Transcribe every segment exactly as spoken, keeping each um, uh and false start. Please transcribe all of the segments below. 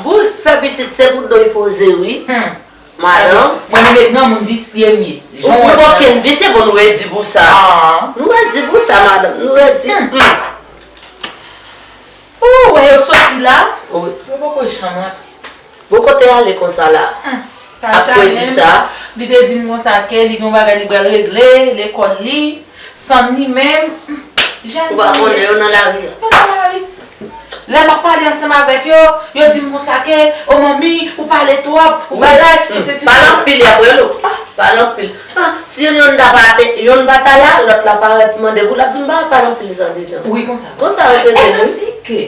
Pou fè pitit, se pou do l poze, wi. Hmm. Madanm. Mwen menm e granmoun visye m ye. Ou, ou pa okenn visye, bon, nou redi pou sa. Ah. Nou redi pou sa, madanm. Nou redi. Hmm. Hmm. Ou wè yo soti la? Wi. Yo poko janm rantre. Bon, kote ale konsa la? Hmm. Ap fredi sa? Li te di m konsa ke li gen yon bagay li pral regle, lekòl li, san li menm. Hmm. Ou pa konnen yo nan lari a? Yo nan lari. Lè m ap pale ansanm avèk yo, yo di m konsa ke, o manmi, ou pale twòp, ou bagay, ou sesi. Pale anpil, y ap rele w. Pale anpil. Ah, si yonn ta pa te, yonn pa ta la, lòt la parèt mande pou l ap di m pa pale anpil sa dedan. Wi, konsa. Konsa yo te di m, wi.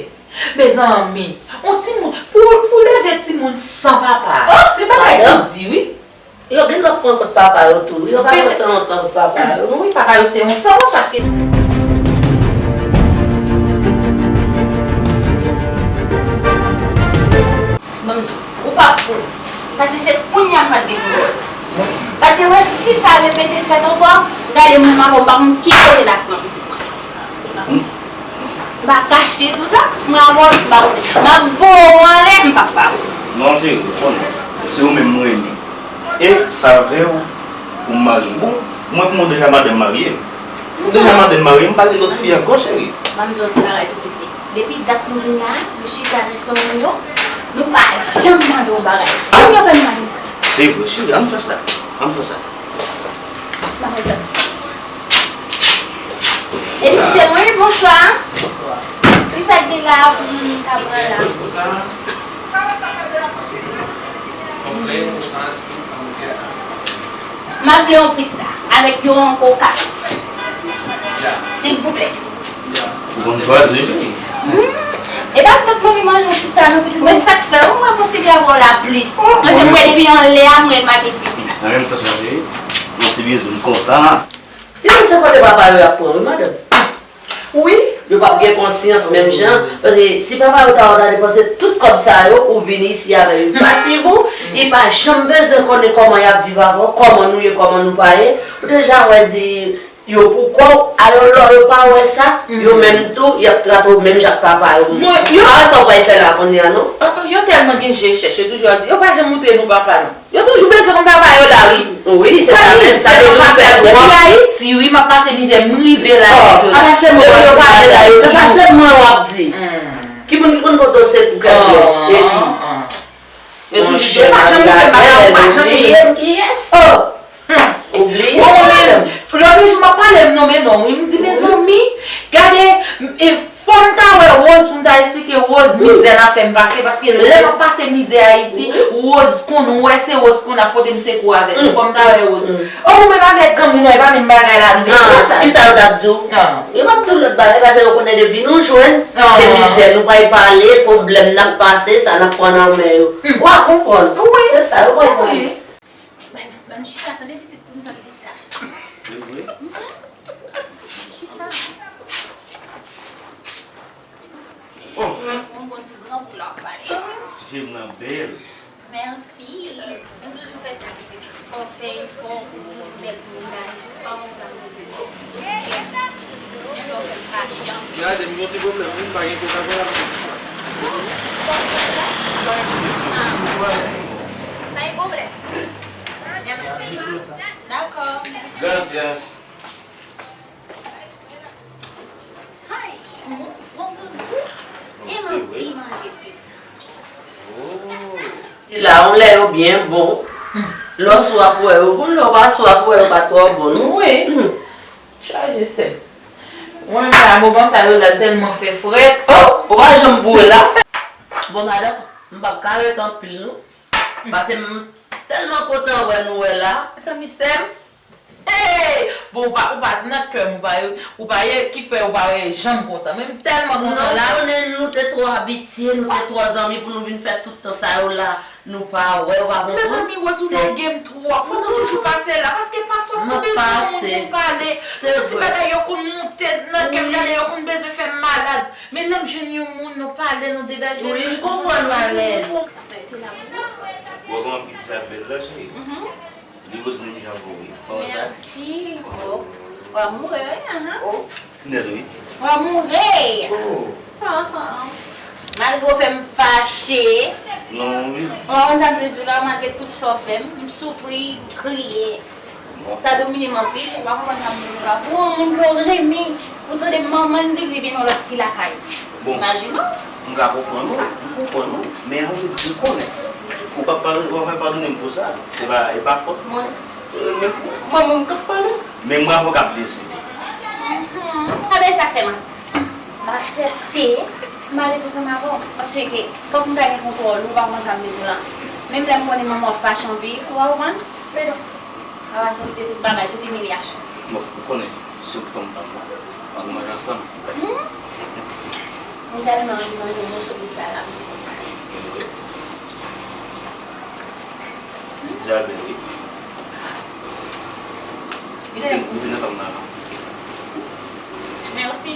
Mezanmi, yon timoun, pou, pou leve timoun san papa, se bagay ki di, wi. Yo gen dwa pran kont papa yo tou, wi. Yo ka pran san kont papa yo. Wi, papa yo se yon san kont paske. Ban m di w, ou p ap fou. Paske se kounye a m pral dekouvri. Paske wè, si sa repete fèt ankò, gade mwen m ap wè m pa konn ki kote l ap pran pitit mwen. M pa kache tou sa, m ap wè m pa kote. M ap voye w anlè, m p ap pa wè w. Non, cheri, ou konnen, se ou menm m renmen. E sa vle w pou m marye. Bon, mwen pou mwen deja madanm marye m. Ou deja madanm marye m, m pa gen lòt fi ankò, cheri. Ban m di w yon ti bagay tou piti. Depi dat nou vin la, nou chita nan restoran yo, nou pa janm mande yon bagay. San yo fè nou mande yon bagay. Se vre, cheri, ann fè sa. Ann fè sa. Ban mwen di w. Eskize mwen, wi, bonswa. Kisa k gen la pou moun ka pran la? M ap vle yon pizza avèk yon coca. Silvouplè. Ou konn chwazi, wi. Hmm. E pa tout moun ki manje yon pizza, non, pitit. Mwen sa k fè, ou mwen konsidere w la plis. Paske mwen depi anlè a, mwen make pizza. An menm tan, cheri, yon ti bizou, m kontan. Li menm se kote papa yo ap pran, wi, madanm. Wi. Yo p ap gen konsyans menm jan. Paske si papa yo ta wè w ta depanse tout kòb sa yo, ou vin isi avè yo. Pasiv ou, li pa janm bezwen konnen kòman y ap viv avè w, kòman nou ye, kòman nou pa ye. Ou deja wè di yo pou kò w, alò lò yo pa wè sa, yo menm tou, y ap trate w menm jan ak papa yo. Mwen, yo pa wè sa w pral fè la kounye a, non? Ah, ah, yo tèlman gen je chèch, yo toujou ap di, yo pa janm montre nou papa nou. Yo toujou bezwen konn papa yo la, wi. Wi, se sa menm, sa te toujou fè depi Ayiti, wi, m ap pase mizè, m rive la. Oh, apa se mwen w ap di la, se pa se mwen w ap di. Ki moun ki konn kote w se pou kèk lòt. Epi, yo toujou, yo pa janm montre m papa, yo pa janm montre m kiyès. Oubliye. Bon, mwen menm, lòt jou m ap pale, m nonmen non, wi, m di, mezanmi, gade, m, e, fò m ta wè Rose pou m ta eksplike Rose mizè l ap fè m pase, paske lè m ap pase mizè Ayiti, Rose konn wè, se Rose konn ap pote m sekou avè l. Fò m ta wè Rose. O, ou menm avèk granmoun ou, e pa menm bagay la rive konsa. Kisa yo t ap di w? Yo p ap di w lòt bagay, paske yo konnen depi nou jwenn, se mizè, nou pral pale, pwoblèm n ap pase, sa n ap pran nan men yo. W a konprann. Se sa, yo pral pale. Ban, ban m chita, tande pitit, pou m tande pitit la. Se vre? Mhm. Chita. Oh. Yon bon ti grangou la w pale. Ti je m nan bèl. Mèsi. Nou toujou fè sa, pitit. Fò w fè efò pou w bèl pou mennaj ou. Pa yon granmoun. Ou sou kè. Ou fè m fache anpil. Gade, m gen yon ti pwoblèm, wi, m pa gen koka kola pou m fè. Ou konn fè sa? Pa gen pwoblèm. Mèsi. Dakò, mèsi. Gracias. Hay, bon, bon grangou. E m anvi manje pizza. Ti la, yon lè yo byen bon. Lè w swaf, ou wè yo bon, lè w pa swaf, ou wè yo pa twò bon, non? Wi. Chaje sèl. Mwen menm la, moman sa yo la tèlman fè frèt. Oh, ou pa janm boure la. Bon, madanm, m p ap ka ret anpil, non. Paske m tèlman kontan wè nou wè la. Zanmi sè m. Hey! Bon, ou pa, ou pa nan kè m, ou pa, ou pa ye, ki fè ou pa wè janm kontan. Men m tèlman kontan la. Non, konnen nou te twò abitye, nou te twò zanmi pou nou vin fè tout tan sa yo la. Nou pa wè, ou pa konprann? Mezanmi, Rose, ou lage m twò. Fòk ou toujou pase la. Paske pafwa m bezwen yon moun pou m pale. Se ti bagay yo konn monte nan kè m, gade, yo konn bezwen fè m malad. Men lè m jwenn yon moun, nou pale, nou degaje, m santi m alèz. Wè kòman pizza bèl la, cheri? Li rose menm jan avè w, wi. Pa wè sa? Mèsi. Oh. Ou amoure, wi, ahan. Oh. Nèt, wi. Ou amoure. Oh. Ahan. Malgre w fè m fache, Non, wi. Ou pa konn sa m di w la, malgre tout sa w fè m, m soufri, m kriye. Sa domine m anpil, ou pa konprann sa m di w la. Pou yon moun ke w renmen, pou tande manman l di l li vin yon lòt fi lakay. Bon. Imajine w. M ka konprann ou, m konprann ou, men anvi di m konnen. Ou pa, pa, ou pa fè padone m pou sa. Se pa, e pa fòt mwen. E, men manman m k ap pale. Men m bravo k ap deside. Mhm. Enben, sa k fè m, m aksepte m ale ansanm avè w. Paske fòk m ta gen kontwòl ou, ou pa konprann sa m di w la. Menm lè m konnen manman w ap fache anpil, ou pa konprann? Men non. M ap aksepte tout bagay, tout imilyasyon. Bon, ou konnen, se ou k fanm pa m nan. Ann manje ansanm. Hmm? M tèlman anvi manje yon moso pis la, la, m di konsa. Li di a byen, wi. Goute, goute nan fanm nan, non. Mèsi.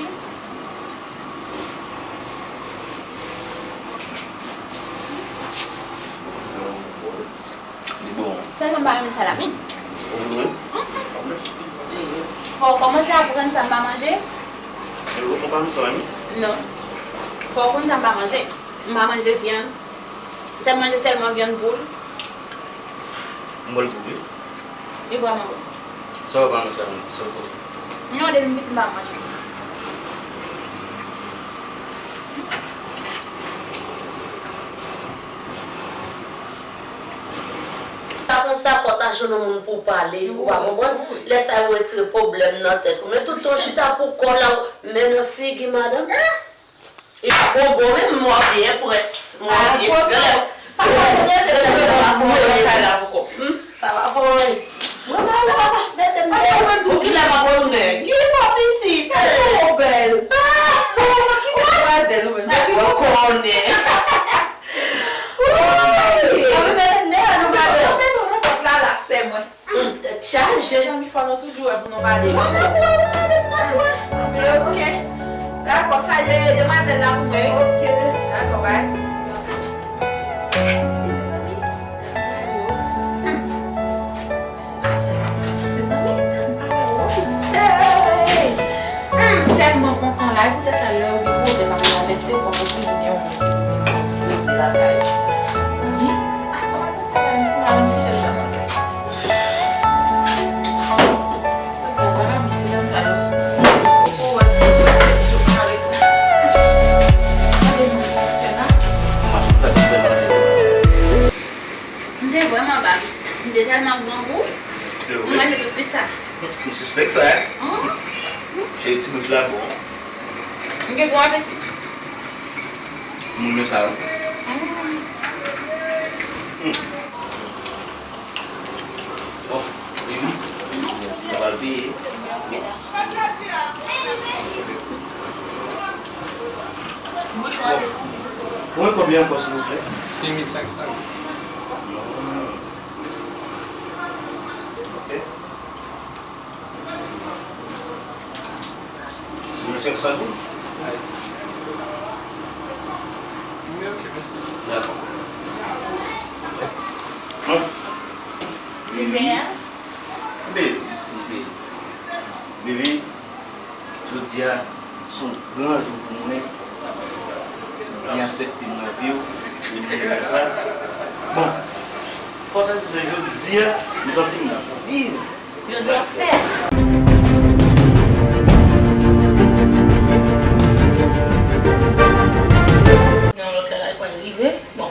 Li bon. Sèlman m pa renmen salami. Ou vre? Fò w kòmanse aprann sa m pa manje. Ou pa manje salami? Non. Fò w konn sa m pa manje. M pa manje vyann. Sèl manje sèlman vyann poul. M wè l tou wi. Li vrèman bon. Sa w pa nan sa menm, sa w fè? Non, depi m piti m pa manje. Sa konsa fò w ta jwenn yon moun pou w pale, ou pa konprann? Lè sa yo retire pwoblèm nan tèt ou. Men tout tan w chita pou kò w la, men nan figi madanm. Li pa bon bon menm, mwen byen près, mwen byen près. Sa va fò anyen. Mwen pa sa, mete m deyò. Pou kilè m ap retounen? Ki bò pitit? Ou bèl. Ou konnen. Anben mete m deyò non madanm. Mwen menm nan pòt la la sè mwen. Hmm, tèt chaje. Mezanmi, fò nou toujou wè pou nou pale. Mwen menm, mwen menm, mwen menm. Ok. Dakò, salye demwazèl la pou mwen, wi. Ok. Dakò, bye. Mezanmi, tèlman rose. Hmm. Mèsi, mèsi. Mezanmi, tèlman rose. Hey! Hmm, m tèlman kontan la, e poutèt sa, lè ou gen pwoblèm ak travèse, fò ou toujou gen yon moun ki vin poze lakay ou. Mezanmi, ah, kòman sa va, m pou aranje chèz la mwen. M te vrèman ba, m te tèlman grangou. M manje tout pizza. M sispèk sa, hein? Cheri, ti bout la bon. M gen gwo apeti. M renmen sa, wi. Bon, baby, nou pral peye. Mwen konbyen ankò, silvouplè? Senk mil senk san. Ok. Senk mil senk san goud? Wi. Wi, ok, mèsi. Dakò. Hum. Baby. Baby. Baby. Jodi a, se yon gran jou pou mwen. Li aksepte m nan vi w, e m renmen sa. Bon, fò ta di se jodi a, m santi m nan viv. Jodi a fèt. Nan lòt la, la pral rive. Bon.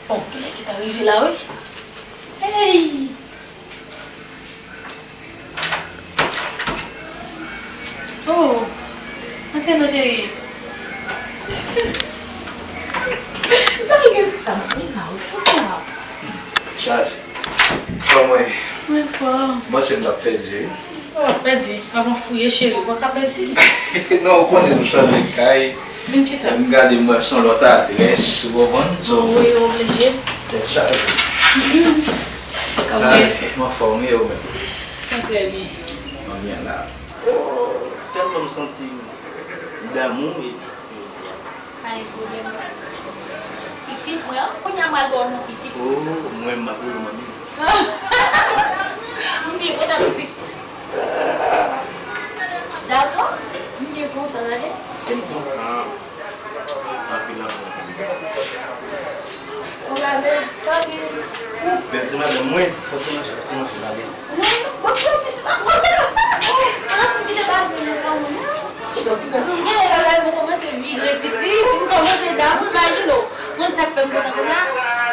Bon, kilè ki ta rive la, wi? Hey! Oh, antre non, cheri. Sa m gen pou sa? Mwen la, wi, sot la. Chaje. Kòman w ye? Mwen fò. M panse m t ap pèdi, wi. Ou ap pèdi. Avan fouye, cheri, ou pa ka pèdi. Non, ou konnen nou chanje kay. Vin chita. M gade, m wè se yon lòt adrès, ou konprann? So, wi, oblije. Tèt chaje. Kòman w ye? Mwen anfòm, wi, ou menm? Mwen trè byen. Mwen byen la. Oh, tèlman m santi m damou, e, jodi a. Pa gen pwoblèm. Pitit mwen, kounye a m pral ba w non pitit. Oh, mwen, m ap rele w manmi. M byen kontan pitit. Dakò? M byen kontan, tande. M kontan. Anpil, anpil. Bon, bon, bon, bon, bon, bon, bon, kite bagay sa, mwen. Gen lè bagay mwen kòmanse vire pitit, mwen kòmanse damou, imajine w. Mwen sa k fè m kontan konsa,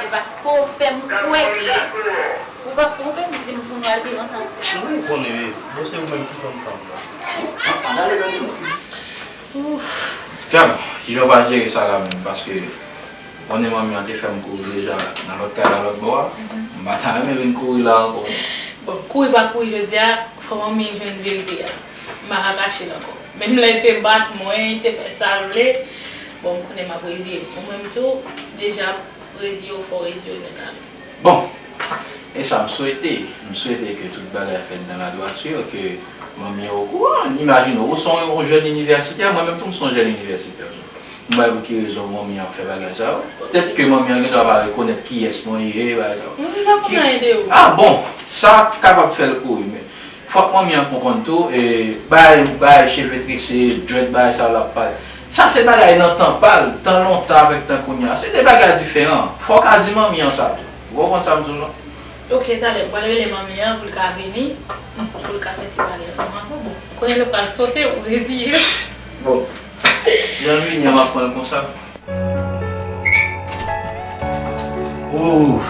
e paske w fè m kwè ke ou p ap twonpe m si m di m nou al viv ansanm. Wi, ou konnen, bon, se ou menm ki fanm pa m nan. Ouf. Kèm, kijan w va jere sa la menm? Paske konnen manmi an te fè m kouri deja nan lòt kay la lòt bò a. M pa ta renmen vin kouri la ankò. Bon, kouri pa kouri jodi a, fò manmi jwenn verite a. M pa ka kache l ankò. Menm lè l te bat mwen, l te fè sa l vle, bon, m konnen m ap reziye m. Ou menm tou, deja, reziye w, fò w reziye w nèt ale. Bon, e sa m swete. M swete ke tout bagay fèt dans la droiture, ke manmi an okouran. Imajine w, ou se yon, yon jèn inivèsitè, mwen menm tou m se yon jèn inivèsitè tou. M pa wè pou ki rezon manmi an fè bagay sa yo. Petèt ke manmi an gendwa pa rekonèt kiyès mwen ye, bagay sa yo. Mwen pa konn anyen de ou. Ah bon, sa kapab fè l kouri, men fòk manmi an konprann tou, e, bay, bay cheve trese, djwèt, bagay sa yo l ap pale. Sa se bagay nan tan pa l, tan lontan avèk tan kounye a. Se de bagay diferan. Fò w ka di manmi an sa tou. Ou konprann sa m di w lan? Ok, talè, m pral rele manmi an pou l ka vini, pou l ka fè ti pale ansanm avè w. Bon, kounye a l pral sote, ou reziye. Bon, jan l vini an, m ap pran l konsa. Ouf.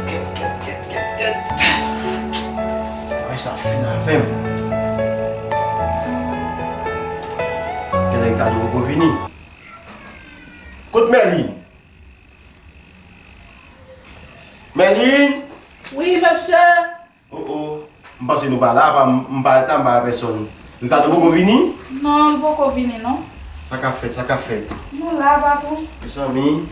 Kèt, kèt, kèt, kèt, kèt. Bagay sa fin avè m. Genlè Ricardo poko vini. Kot Merline? Merline? Wi, mesye. Oh, oh. M panse nou pa la, pa, m pa, m pa wè pèsòn. Ricardo poko vini? Non, li poko vini, non. Sa k ap fèt, sa k ap fèt? Nou la, patwon. Mezanmi,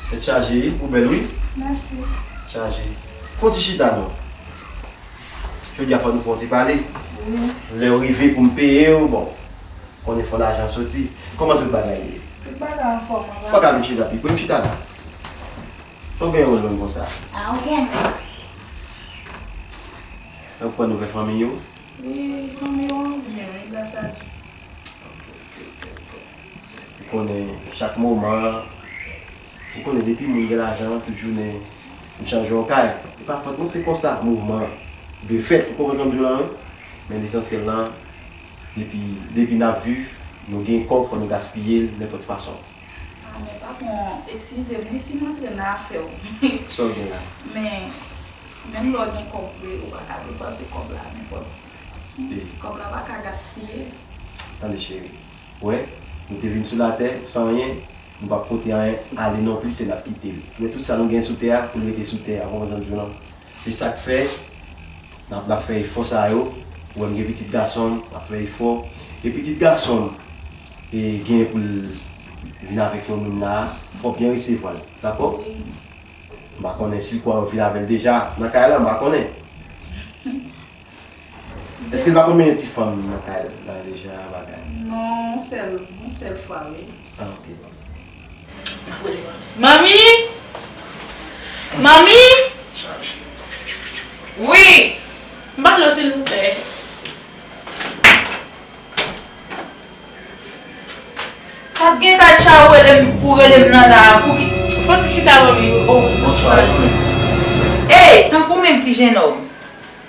tèt chaje, wi, ou bèl, wi. Mèsi. Chaje. Fè yon ti chita, non. Jodi a, fò nou fè yon ti pale. Wi. Lè w rive pou m peye w, bon, konnen fò lajan soti. Kòman tout bagay ye? Tout bagay anfòm, wi. Pa ka vin chita pi pre, m chita la. Ou gen yon lòn konsa. Ah, ou gen. Ou pran nouvèl fanmi yo? Wi, fanmi yo byen, wi, gras a Dye. Ou konnen, chak moman, ou konnen, depi moun gen lajan, tout jounen, m chanje yon kay. E pa fòt mwen, se konsa, mouvman dwe fèt, ou konprann sa m di w lan, wi? Men lesansyèl lan, depi, depi n ap viv, nou gen kòb, fò nou gaspiye l nenpòt fason. Ah, men patwon, eskize m, wi, si m antre nan afè w. Sa w gen la? Men, menm lè w gen kòb vre, ou pa ka depanse kòb la nenpòt fason. Kòb la pa ka gaspiye. Tande, cheri. Ou wè, nou te vin sou latè san anyen, nou p ap pote anyen ale nonplis, se n ap kite l. Men tout sa nou gen sou tè a, pou l rete sou tè a, ou konprann sa m di w lan? Se sa k fè n ap, n ap fè efò sa yo. Ou wè m gen pitit gason m, m ap fè efò. E pitit gason m, e gen pou l vin avèk yon moun la, fò w byen resevwa l, dakò? M pa konnen si l kwè w vin avè l deja nan kay la, m pa konnen. Èske l pa konn mennen ti fanm nan kay la deja, bagay? Non, yon sèl, yon sèl fwa, wi. Ah, ok. Manmi! Manmi! Wi! M pa t wè w, silvouplè. Sa t gen Taïcha ou rele m, ou rele m nan la, pou ki, fò ti chita, manmi, oh. Bonswa, wi. Ey, tankou menm ti jennonm.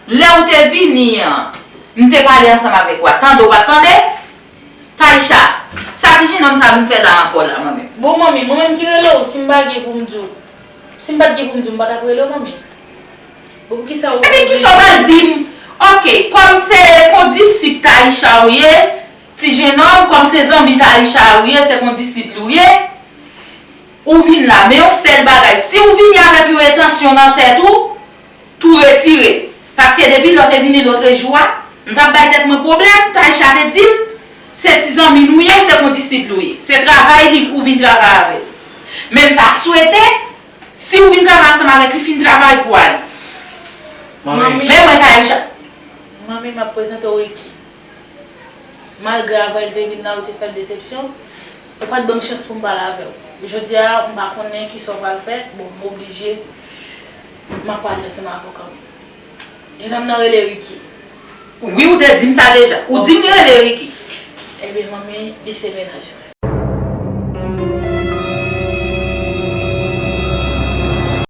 Lè ou te vini an, m te pale ansanm avèk ou a. Tande, ou pa t tande? Taïcha, sa ti jennonm sa vin fè la ankò la, manmi? Bon, manmi, mwen menm ki rele w, si m pa gen pou m di w, si m pa t gen pou m di w, m pa t ap rele w, manmi. Bon, poukisa ou... Ebyen, kisa w pral di m? Ok, kòm se kondisip Taïcha ou ye, ti jennonm, kòm se zanmi Taïcha ou ye, se kondisip li ou ye, ou vin la. Men yon sèl bagay, si ou vini avèk yon entansyon nan tèt ou, tou retire. Paske depi lè w te vini lòtrejou a, m t ap bay tèt mwen pwoblèm, Taïcha te di m, se ti zanmi nou ye, se kondisip nou ye. Se travay li ou vin travay avè l. Men m ta swete, si ou vin travay ansanm avèk li, fin travay pou w ale. Manmi. Men mwen, Taïcha. Manmi, m ap prezante w Ricky. Malgre avan l te vin la, ou te fè l desepsyon, ou pa t ban m chans pou m pale avè w. Jodi a, m pa konnen kisa w pral fè, bon, m oblije, m ap pale ansanm avè w kanmenm. Jennonm nan rele Ricky. Wi, ou te di m sa deja. Ou di m li rele Ricky. Ebyen, manmi, li se mennaj mwen.